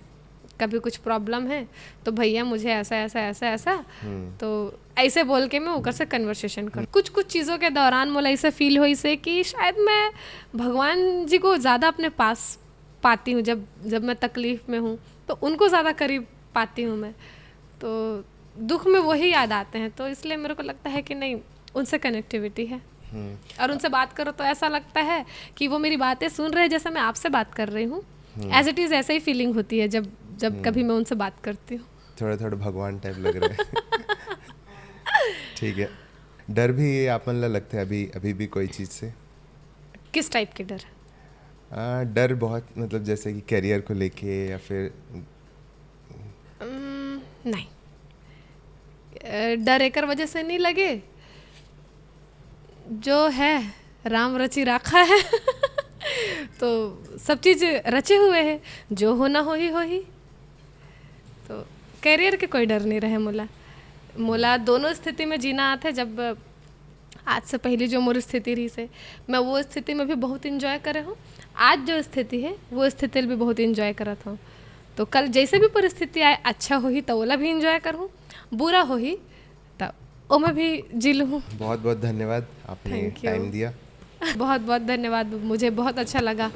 कभी कुछ प्रॉब्लम है तो भैया मुझे ऐसा ऐसा ऐसा ऐसा, हम्म। तो ऐसे बोल के मैं ओकर से कन्वर्सेशन कर। कुछ कुछ चीज़ों के दौरान मोला ऐसा फील होइस हे कि शायद मैं भगवान जी को ज़्यादा अपने पास पाती हूँ। जब जब मैं तकलीफ में हूँ तो उनको ज़्यादा करीब पाती हूँ मैं। तो दुख में वही याद आते हैं, तो इसलिए मेरे को लगता है कि नहीं, उनसे कनेक्टिविटी है। हम्म। और उनसे बात करो तो ऐसा लगता है कि वो मेरी बातें सुन रहे हैं जैसे मैं आपसे बात कर रही हूँ। एज इट इज़ ऐसे ही फीलिंग होती है जब जब कभी मैं उनसे बात करती हूँ। थोड़ा थोड़ा भगवान टाइप लग रहा है। ठीक है, डर भी आपन ला लगता है अभी, अभी भी कोई चीज़ से? किस टाइप के डर? आ, डर बहुत, मतलब जैसे कि करियर को लेके या फिर उम्म, नहीं। अ, डर एकर वजह से नहीं लगे, जो है राम रचि राखा है। तो सब चीज़ रचे हुए है, जो होना होही होही। तो करियर के कोई डर नहीं रहे मोला। मोला दोनों स्थिति में जीना आथे। जब आज से पहले जो मोर स्थिति रहिस हे, मैं वो स्थिति में भी बहुत इंजॉय करे हूँ। आज जो स्थिति है वो स्थिति भी बहुत इंजॉय करत हूँ। तो कल जैसे भी परिस्थिति आए, अच्छा होही तो ओला भी इंजॉय करहूँ, बुरा होही तो ओमा भी जी लूँ। बहुत बहुत धन्यवाद, आपने Thank you. टाइम दिया। बहुत बहुत धन्यवाद, मुझे बहुत अच्छा लगा।